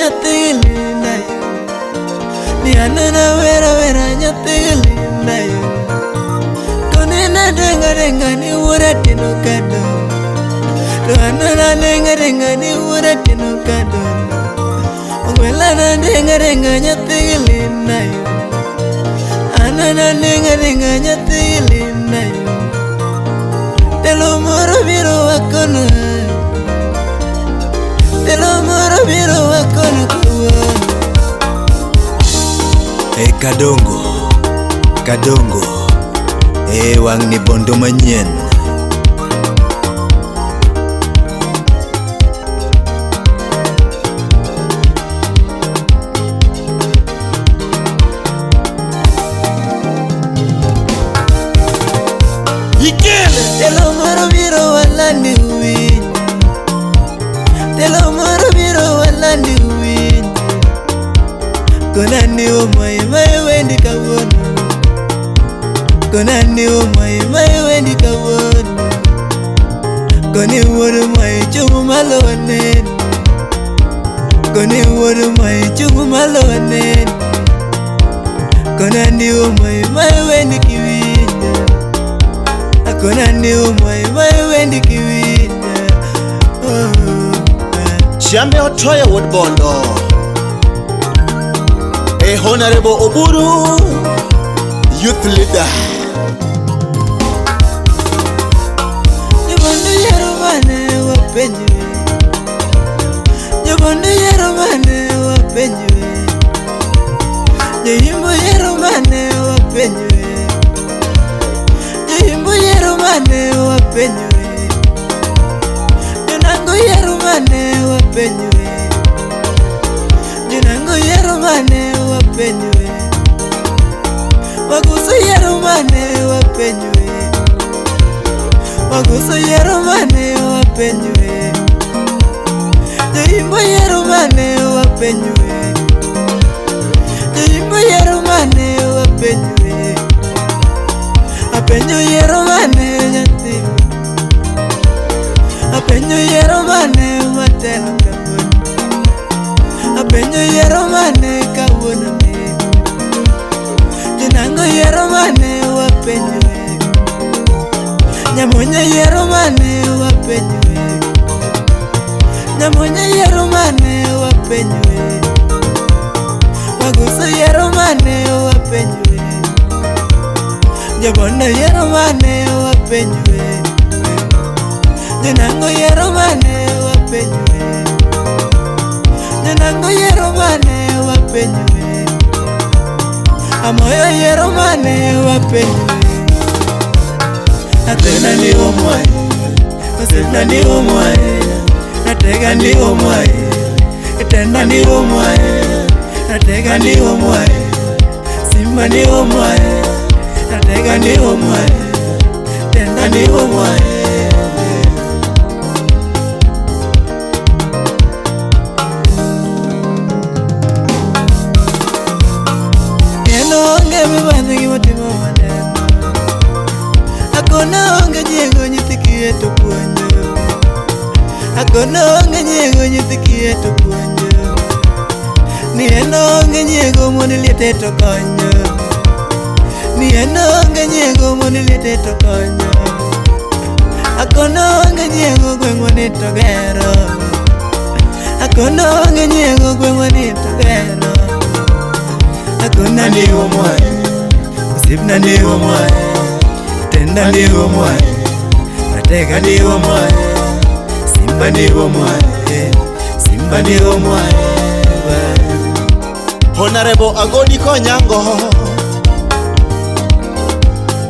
nyathi linda yo. Ni anena wera wera nyathi linda yo. Konena denga denga ni wuora tino kadongo. To anena denga denga ni wuora tino kadongo. Ogwela na denga denga nyathi linda yo. Anena denga denga nyathi linda yo. Telo moro biro wakono. Telo moro biro wakono kawuono. E Kadongo, Kadongo, e wang' ni bondo manyien. Ikele. Telo moro biro walandi winji. Telo moro biro walandi winji. Konani omai mai wendi kawuono. Konani omai mai wendi kawuono. Koni wuod mai chung' malo wanene. Koni wuod mai chung' malo wanene. Konani omai mai wendi kiwinja. Akonani omai mai wendi kiwinja. Oh, ah. Chambe Otoyo wuod Bondo. E Honorable Oburu, youth leader. Jobondo yiero mane wapenjwe. Jobondo yiero mane wapenjwe. Joyimbo yiero mane wapenjwe. Joyimbo yiero mane wapenjwe. Jonango yiero mane wapenjwe. Jonango yiero mane wapenjwe. Waguso yiero mane wapenjwe. Waguso yiero mane wapenjwe. Joyimbo yiero mane wapenjwe. Joyimbo yiero mane wapenjwe. Apenjo yiero mane nyathi. Apenjo yiero mane matelo kawuono. Apenjo yiero mane kawuono ni. Jonango yiero mane wapenjwe. Nyamonye yiero mane wapenjwe. Nyamonye yiero mane wapenjwe. Waguso yiero mane wapenjwe. Jobondo yiero mane wapenjwe. Jonango yiero mane wapenjwe. Jonango yiero mane wapenjwe. Amoyo yiero mane wapenjwe. Atena ni omwae, osepna ni omwae, natega ni omwae, tenda ni omwae, natega ni omwae, simba ni omwae, natega ni omwae, tenda ni omwae. Neno onge mibadhi gimotimo waneno. Akona onge nyiego nyithi kiye to puonjo. Akona onge nyiego nyithi kiye to puonjo. Ni en onge nyiego mon liete to konyo. Ni en onge nyiego mon liete to konyo. Akona onge nyiego gweng'wa ni to gero. Akona onge nyiego gweng'wa ni to gero. Akona ni omwae, osiepna ni omwae, tenda ni omwae, natega ni omwae, simba ni omwae, simba ni omwae. Honorable Agodi Konyango.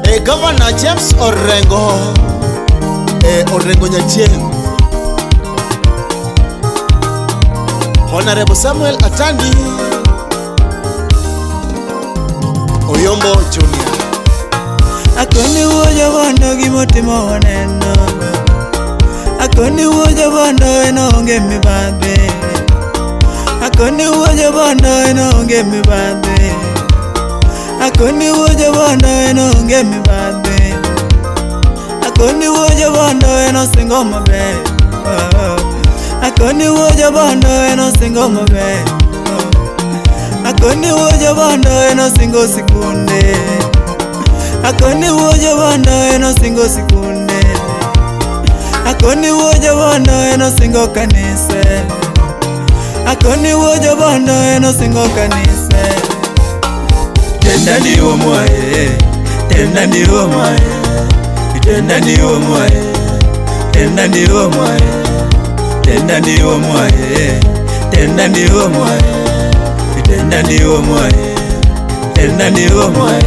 E Governor James Orengo. E Orengo Nyachieng. Honorable Samuel Atandi. Oyombo Junior. Akoni wuo jobondo gimotimo waneno. Akoni wuo jobondo en onge mibadhi. Akoni wuo jobondo en onge mibadhi. Akoni wuo jobondo en onge mibadhi. Akoni wuo jobondo en osingo maber. Akoni wuo jobondo en osingo maber. Akoni wuo jobondo en osingo sikunde. Akoni wuo jobondo en osingo sikunde. Akoni wuo jobondo en osingo kanise. Akoni wuo jobondo en osingo kanise. Tenda ni omwae, tenda ni omwae, tenda ni omwae, tenda ni omwae, tenda ni omwae, tenda ni omwae, tenda ni omwae, tenda ni omwae.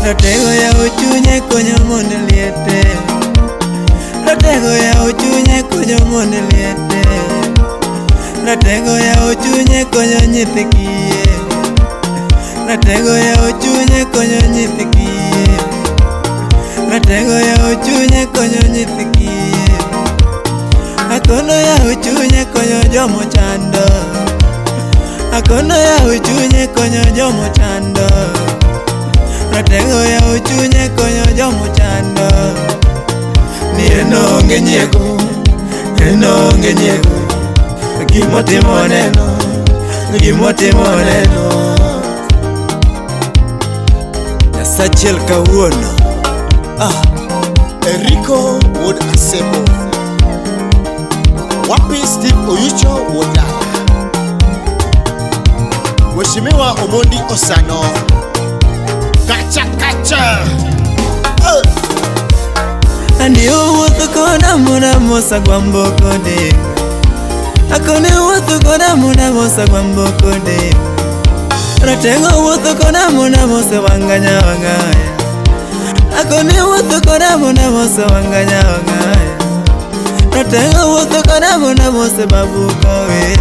Ratego ya ochunye konyo mon liete. Ratego ya ochunye konyo mon liete. Ratego ya ochunye konyo nyithi kiye. Ratego ya ochunye konyo nyithi kiye. Ratego ya ochunye konyo nyithi kiye. Akono ya ochunye konyo jomo chando. Akono ya ochunye konyo jomo chando. Ratego ya ochunye konyo jomo chando. Ni en onge nyiego, en onge nyiego, gimotimo neno, gimotimo neno. Nyasachiel kawuono. Ah. Eriko Wuod Asebo. Wapi Steve Oyucho Wuod Dala. Mheshimiwa Omondi Osano. Kacha kacha. Andi owuotho koda mona mosa gwambo kode. Akone wuotho koda mona mosa gwambo kode. Ratego wuotho koda mona mosa wanganya wangaya. Akone wuotho koda mona mosa wanganya wangaya. Ratego wuotho koda mona mosa babu kowe.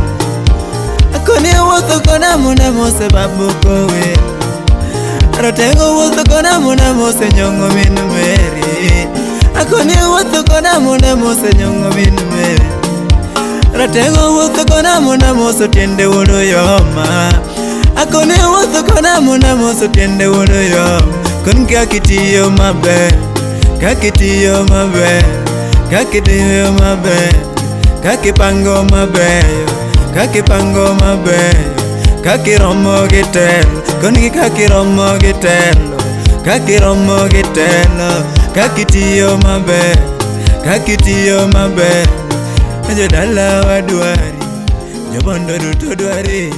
Akone wuotho koda mona mosa babu kowe. Ratego wuotho koda mona mosa nyongo min meri. Akone wuotho koda mona mosa nyongo min meri. Ratego wuotho koda mona mosa tiende wuodo yoma. Akone wuotho koda mona mosa tiende wuodo yoma. Kon kakitiyo maber, kakitiyo maber, kakitiyo maber, kakipango maber, kakipango maber, kakiromo gi telo, kon gi kakiromo gi telo, kakiromo gi telo, kakitiyo maber, kakitiyo maber. Jodala wadwari, jobondo duto dwari.